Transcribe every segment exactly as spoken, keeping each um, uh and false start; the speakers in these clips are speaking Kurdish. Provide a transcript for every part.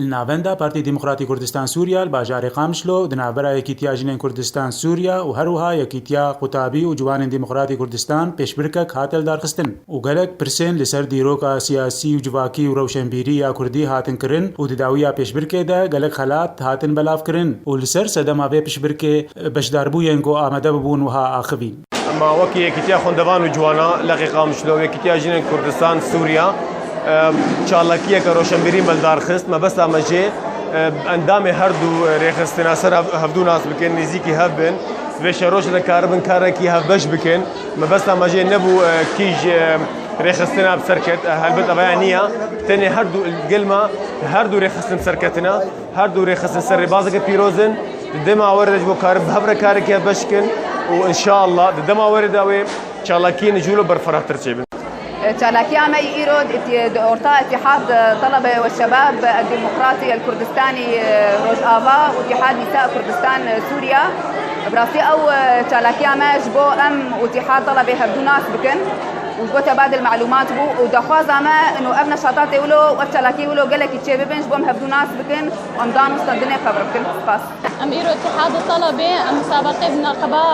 Li navenda Partî Demokratî Kurdistan Sûriya li bajarê Qamişlo di navbera Yekîtiya Jinên Kurdistan Sûriya û her wiha Yekîtiya Qutabî û Ciwanên Demokratî Kurdistan pêşbirkek hate lidarxistin û gelek pirsên li ser dîroka siyasî û civakî û rewşenbîrî ya Kurdî hatin kirin û di dawiya pêşbirkê de gelek xelat hatin belavkirin û li ser sedema vê pişbirkê beşdarbûyên ku amade bibûn wiha axivîn. Ma wekî Yekîtiya Xwendevan û Ciwana Leqê Qamişlo, Yekîtiya Jinên Kurdistan Sûriya, e, çalakiyeke roşenbîrî me li dar xist. Mebesta me jê, e, endamê her du rêxistina ser hev-, hevdû nas bikin, nêzîkî hev bin. Vê şerojê de karibin karekî hevbeş bikin. Mebesta me jê nebû, e, kîj, e, rêxistina bi ser ket. E, helbet ev ya niya. Tenê her du gel me, her du rêxistin bi ser ketina. Her du rêxistin ser rêbazeke pîroz in. Di dema were de ji bo karin bi hev re karekî hevbeş kin û înşallah di dema were de wê çalakiyên ji wilo berfirehtir çêbin. Çalakiya me îro di, di orta Îtîhad Telebe we Şebab Demokratî el Kurdistanî Rojava û Îtîhad Nîsa Kurdistan Sûriya. Bi rastî ew çalakiya me ji bo em û Îtîhad Telebê hevdû nas bikin û ji bo tebadil melûmat bû û daxwaza me ino ev neşata tê wilo û ev çalakiyê wilo gelekî çêbibin ji bo em hevdû nas bikin. Em dan û stendinê xeber bikin. Spas. Em îro Îtîhad û Telebê, em musabeqê bi neqeba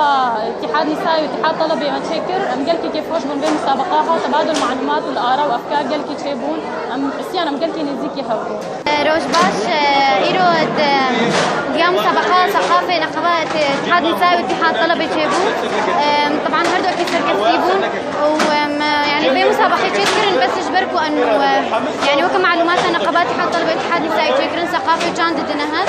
Îtîhad Nîsa û Îtîhad Telebê me çêkir. Em gelkî kêfxweş bûn vê musabeqa ha tebadul malûmat û li ara û efkar gelkî çêbûn. Em hisiyan em gelkî nêzîkî hev bûn. Roj baş, e, îro di, diya musabeqa seqafê neqeba Îtîhad Nîsa û Îtîhad Telebê çêbû. E, teban her du ekî serkeftî bûn. û, em, yanî vê musabeqê çêdikirin bes ji ber ku em, e, yanî weke malûmata neqeba Îtîhad Telebe Îtîhad Nîsayî çêkirin, seqafê çand didine hev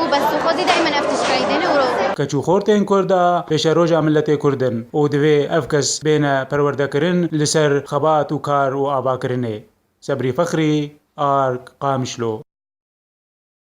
û bes û xwezî daîmen ev tişt feydêne û Keç û xortên Kurd a pêşeroja miletê Kurd in û divê ev kes bêne perwerdekirin li ser xebat û kar û avakirinê. Sebrî Fexrî, Ark, Qamişlo.